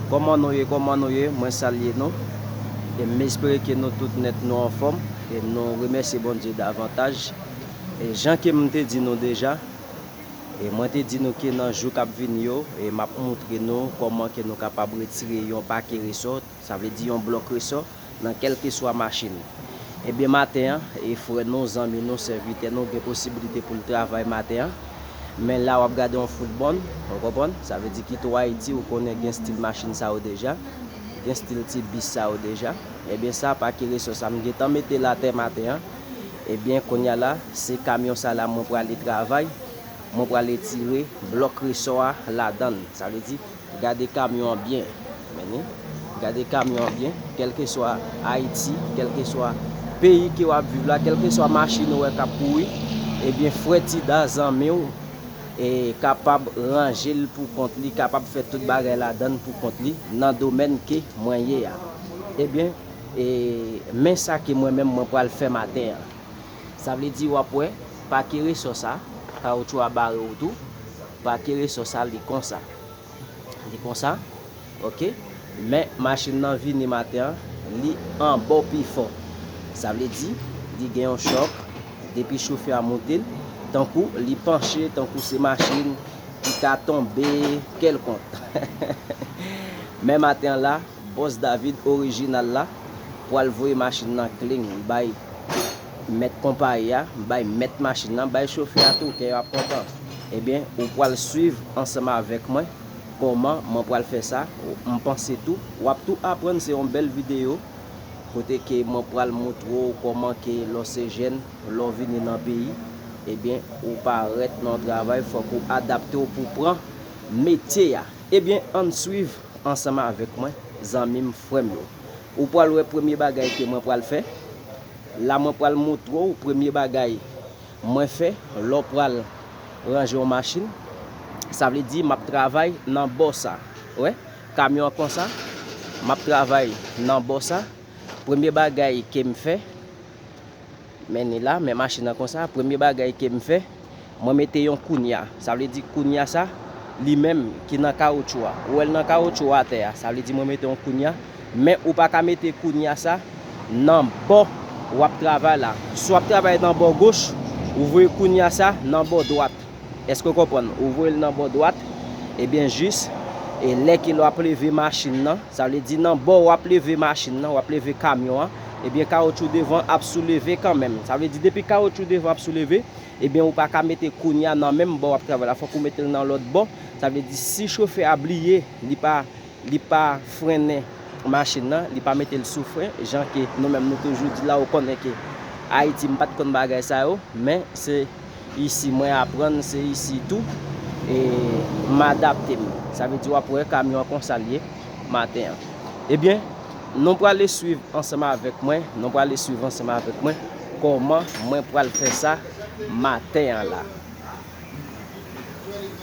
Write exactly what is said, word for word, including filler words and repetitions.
Kòman nou ye, kòman nou ye? Mwen salye nou. E m espere ke nou tout nèt nou anfòm. E nou remèsye Bondye davantaj. E jan ke m te di nou deja, e mwen te di nou ke nan jou k ap vini yo, e m ap moutre nou kòman ke nou kapab retire yon pake resò, sa vle di yon blòk resò, nan kèlkeswa machin. Ebyen, maten an, e frè nou, zanmi nou, sèvitè nou gen posiblite pou l travay maten an. Men la, w ap gade yon foutbòn, ou konprann? Sa vle di kite w Ayiti, ou konnen gen stil machin sa yo deja, gen stil ti bis sa yo deja. Ebyen, sa pake resò sa m gentan mete l atè maten an. Ebyen, kounye a la, se kamyon sa la mwen prale travay, mwen prale tire blòk resò a ladan l. Sa vle di, gade kamyon an byen. Men ni, gade kamyon an byen, kèlkeswa Ayiti, kèlkeswa peyi ke w ap viv la, kèlkeswa machin ou wè k ap kouri, ebyen, frè Tida, zanmi w, e kapab ranje l pou kont li, kapab fè tout bagay ladan l pou kont li, nan domèn ke mwen ye a. Ebyen, e, men sa ke mwen menm mwen pral fè maten an. Sa vle di w ap wè, pake resò sa, kawotchou a bare w tou, pake resò sa, li konsa. Li konsa, oke. Men machin nan vini maten an, li anba w pi fò. Sa vle di, li gen yon chòk, depi chofè a moute l, tankou li panche, tankou se machin ki ka tonbe kèlkonk. Men maten an la, Bòs David orijinal la pral voye machin nan kling bay mèt konpayi a, bay mèt machin nan, bay chofè a tou, kè yo ap kontan. Ebyen, ou pral swiv ansanm avèk mwen kòman mwen pral fè sa. M panse tou, w ap tou aprann, se yon bèl videyo kote ke mwen pral moutre w kòman ke lè w se jèn, lè w vini nan peyi, ebyen, ou parèt nan yon travay, fòk ou adapte w pou pran metye a. Ebyen, ann swiv ansanm avèk mwen, zanmi m, frè m yo. Ou pral wè premye bagay ke mwen pral fè. La, mwen pral moutre w premye bagay mwen fè lè w pral ranje yon machin. Sa vle di, m ap travay nan bò sa. Wè, kamyon an konsa, m ap travay nan bò sa. Premye bagay ke m fè, men ni la, men machin nan konsa. Premye bagay ke m fè, mwen mete yon kounya. Sa vle di kounya sa, li menm ki nan kawotchou a. Ou wè l nan kawotchou a atè a. Sa vle di mwen mete yon kounya. Men ou pa ka mete kounya sa nan bò w ap travay la. Si w ap travay nan bò goch, ou voye kounya sa nan bò dwat. Èske w konprann? Ou voye l nan bò dwat, ebyen jis, e lè ke l w ap leve machin nan, sa vle di nan bò w ap leve machin nan, w ap leve kamyon an, ebyen kawotchou devan ap souleve kanmenm. Sa vle di depi kawotchou devan ap souleve, ebyen ou pa ka mete kounya nan menm bò w ap travay la, fòk ou mete l nan lòt bò. Sa vle di si chofè a bliye, li pa li pa frennen machin nan, li pa mete l sou fren, jan ke nou menm nou toujou di la, ou konnen ke Ayiti, m pa t konn bagay sa yo, men se isi mwen aprann, se isi tou, e m adapte m. Sa vle di w ap wè kamyon an konsa l ye maten an. Ebyen, nou prale swiv ansanm avèk mwen, nou prale swiv ansanm avèk mwen kòman mwen pral fè sa maten an la.